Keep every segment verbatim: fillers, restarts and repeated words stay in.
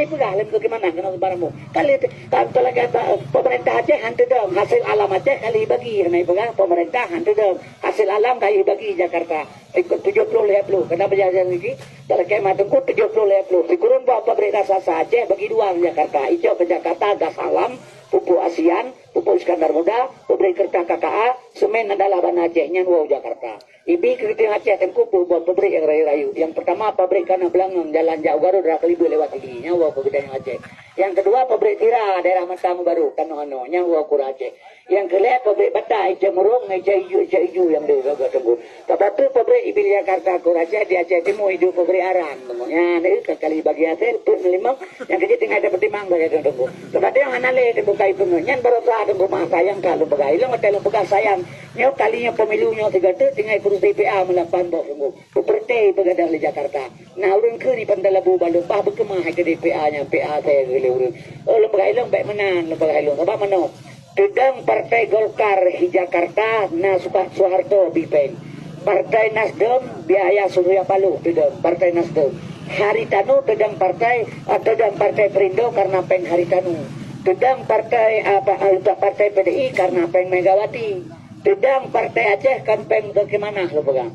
Peugah lé bagaimana keunoe barang mu. Kali te-, ka, ka lagèe ta-, pemerintah Aceh han teudong, hasil alam Aceh kali bagi, hana peugah pemerintah han teudong, hasil alam kali bagi Jakarta. Ikut tujuh puluh lhèe puluh, kena belajar lagi. Talakèe mak teungku tujuh puluh lhèe puluh. Sikureueng boh pabrik raksasa Aceh bagi dua Jakarta. Icok ke Jakarta gas alam, pupuk ASEAN, pupuk Iskandar Muda, pabrik kertas K K A, semen adalah bana Aceh, nyan woe Jakarta. Ibi keu geutanyoe Aceh teungku peubuet pabrik nyang rayeuk-rayeuk. Nyang peurtama pabrik kana beulangong jalan jak u Garut rot kali beuet lewat Sigli. Nyan woe keu geutanyoe Aceh. Nyang keudua pabrik sira daerah Matang Baru, tanoh anoe. Nyan woe keu ureueng Aceh. Nyang keulhèe pabrik bata, ica murong, ica iju, ica iju nyang deuh gagah teungku. Sabab tu pabrik ibi Jakarta keu ureueng Aceh di Aceh Timu iduek pabrik aran teungku. Nyan deuh ka kali bagi hasil peuet ngon limong. Nyang keujeuet tinggai tapeutimang bagi teungku. Sabab tu hana lé teungku kai peungeut. Nyan baroesa teungku masa nyang ka lôn peugah. Ilong watèe lôn peugah sayang. Nyoe kali nyoe pemilu nyoe sigoe teuk tinggai kurusi P A meulapan boh sunggoh. Peupeureuté peugadang lé Jakarta. Nah, ureueng keu di Pantai Labu balom bah beukeumah hai keudéh P A nyan, P A saya keu lé ureueng. Oh, lôn peugah ilong bèk meunan, lôn peugah ilong. Sabab manoe? Teudong Partai Golkar di Jakarta na Suka-, Soeharto bipeng. Partai Nasdem biaya Surya Paloh teudong, Partai Nasdem. Haritanu teudong partai, ah, teudong Partai Perindo karena pèng Haritanu. Teudong partai, apa, ah, Partai P D I karena pèng Megawati. Teudong Partai Aceh kan pèng bagaimana lôn peugah.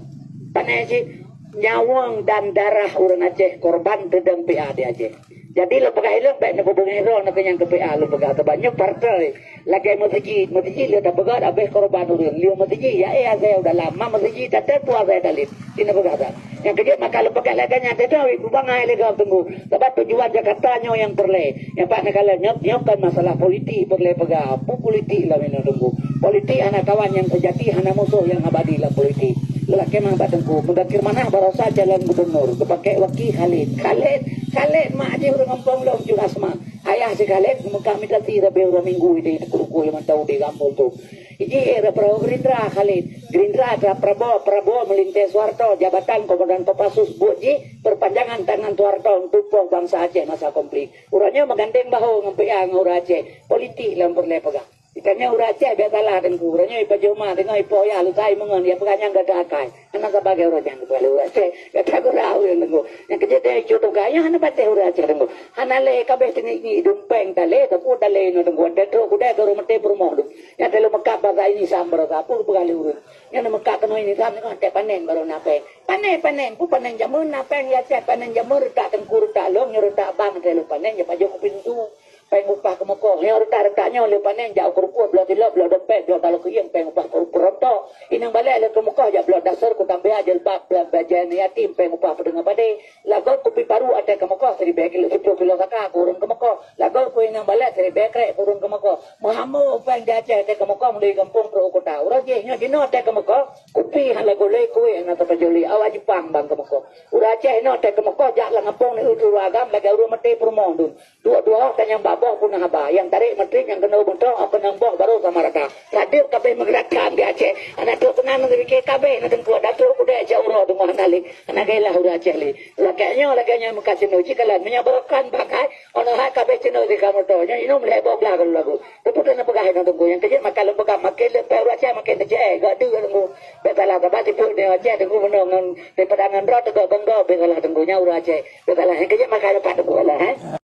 Pane cit nyawöng dan darah ureueng Aceh korban teudong P A di Aceh. Jadi lôn peugah ilong bèk neupeubeungèh droe na keu nyang keu P A lôn peugah teubanyong partai. Lagèe meuseujid, meuseujid lôn tapeugah abéh korban ureueng. Lheueh meuseujid, ya, eh, asai u dalam. Ma meuseujid, tatan puasa dalil. Cina peugah that. Nyang keujeuet maka lôn peugah lagèe nyan, teuntèe wék peubangai lé gob teungku. Sabab tujuan Jakarta nyoe nyang peureulèe. Nyang pat neukalon nyoe, nyoe kon masalah politik peureulèe peugah. Peue politik lam inoe teungku. Politik hana kawan nyang seujati, hana musoh nyang abadi lam politik. Lelaki mah bak teungku. Mudakir Manah baroesa calon gubernur. Geupakèk waki Khalid. Khalid, Khalid mak jih ureueng gampông lom cut asma. Ayah si Khalid meukah mita si rabé uroe minggu di teukuluku nyang mantong di gampông tu. Iji era Prabowo Gerindra Khalid. Gerindra atra Prabowo, Prabowo meulintèe Soeharto, jabatan Komandan Kopassus buet jih perpanjangan tangan Soeharto untuk poh bansa Aceh masa konflik. Uroe nyoe meugandeng bahô ngon P A ngon ureueng Aceh. Politik lom peureulèe peugah. Geutanyoe ureueng Aceh biasalah teungku. Uroe nyoe ipajoh ma teungoh ipoh yah lusai meungon ya peugah nyang gata akai. Hana sabagai ureueng nyang geupeugah lé ureueng Aceh. Gata gurau nyang teungku. Nyang keujeuet deh icu tugai nyan hana patéh ureueng Aceh teungku. Hana lé kabéh teungiek-ngiek idum pèng talé, teupeu talé inoe teungku. Watèe trok kudai baru meuté peurumoh dum. Nyan teuh lôn meukat bak ini sam baroesa, peue geupeugah lé ureueng. Nyan lôn meukat keunoe ini sam teungoh tép panen baru na pèng. Panen, panen, peue panen jameun na pèng ya Aceh, panen jameun reutak teungku, reutak lôn, nyoe reutak bang teuh lôn panen, ya pajoh kupi susu. Pèng upah keumeukoh. Nyoe reutak-reutak nyoe lheueh panen jak u keurukoh bloe tilok, bloe dompet, bloe taloe keuieng, pèng upah keu-, keurontok. Inong balèe lheueh keumeukoh jak bloe dasar, kutang bia, jilbab, bloe bajèe yatim, pèng upah peudeungoe padé. Lagot kupi paru watèe keumeukoh siribèe kilo, siploh kilo saka keu ureueng keumeukoh. Lagot keu inong balèe siribèe krek keu ureueng keumeukoh. Meuhamo pèng di Aceh watèe keumeukoh meunuri gampông trok u kota. Uroe jih nyoe jinoe watèe keumeukoh, kupi hana lagot lé, kuéh hana tapajôh lé. Awak Jepang ban keumeukoh. Ureueng Aceh nyoe watèe keumeukoh jak lam gampông neueu ureueng agam lagèe ureueng meuté peurumoh dum. Duek-duek ka nyang bak boh pun haba, nyang tarek meutrép nyang keunoe beutôi, nyang keunong boh barô sama rata. Ka deuek kabéh meugeuratan di Aceh. Aneuk trok keunan neupike kabéh na teungku, datuk kudek jak uroe teungoh hana lé. Hana gailah ureueng Aceh lé. Lagèe nyoe, lagèe nyoe meukat sinoe jih kalon. Meunyoe barokan bakai, ono hai kabéh sinoe di kamoe to. Nyoe inong lhèe boh blah kalu lagu. Teupeu keuneuk peugah inoe teungku. Nyang keujeuet maka lôn peugah, makin leupah ureueng Aceh makin teucée. Gak deuek teungku. Bèk salah, sabab tipeue di Aceh teungku meunoe ngon daripada ngon droe teugok gonggong bèk salah teungku. Nyan ureueng Aceh. Bèk salah. Nyang keujeuet maka leupah teungku Allah, eh.